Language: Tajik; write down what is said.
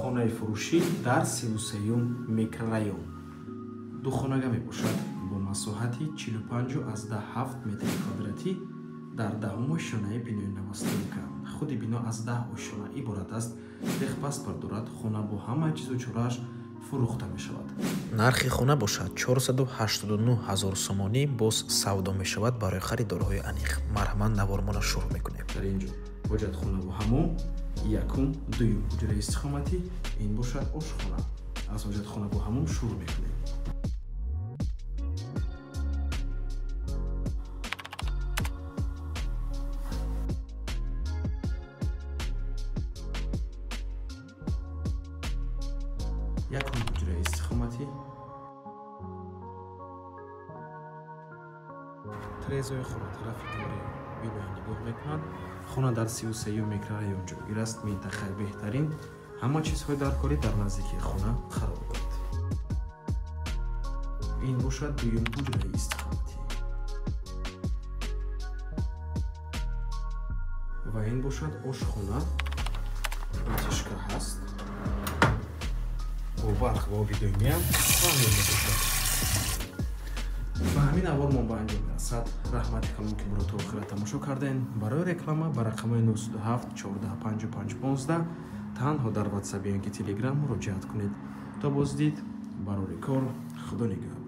Хонаи фурӯшӣ дар 33-юм микрорайон. Духонага мебошад бо масоҳати 45,7 метри квадратӣ дар 10-ум ошёнаи бинои новостройка. Худи бино аз 10 ошёна иборат аст. Техпаспорт дорад. Хона бо ҳама чизу чорааш фурӯхта мешавад. Нархи хона бошад 489 ҳазор сомонӣ, боз савдо мешавад барои харидорҳои аниқ. Марҳамат, навормона шурӯъ мекунем. Дар ин ҷо ҳоҷатхона бо ҳамом, якум, дуюм ҳуҷраи истиқоматӣ, ин бошад ошхона. Аз ҳоҷатхона бо ҳамом шурӯъ мекунем. Якум ҳуҷраи истиқоматӣ, трезои хона тарафи девори биноя нигоҳ мекунад. Хона дар 33-юм микрорайон ҷойгир аст. Минтақаи беҳтарин, ҳама чизҳои даркорӣ дар наздикии хона қарор дорад. Ин бошад дуюм ҳуҷраи истиқоматӣ ва ин бошад ошхона. Вытяжка ҳаст, бо барқ ва оби доимиам таъмин мебошад. Ба ҳамин навор мо ба анҷом мерасад. Раҳмати калон, ки моро то охира тамошо кардем. Барои реклама ба рақамҳои 907 14 55 15 танҳо дар WhatsApp ё ки Telegram муроҷиат кунед. То боздид, барори кор, Худо нигаҳбон.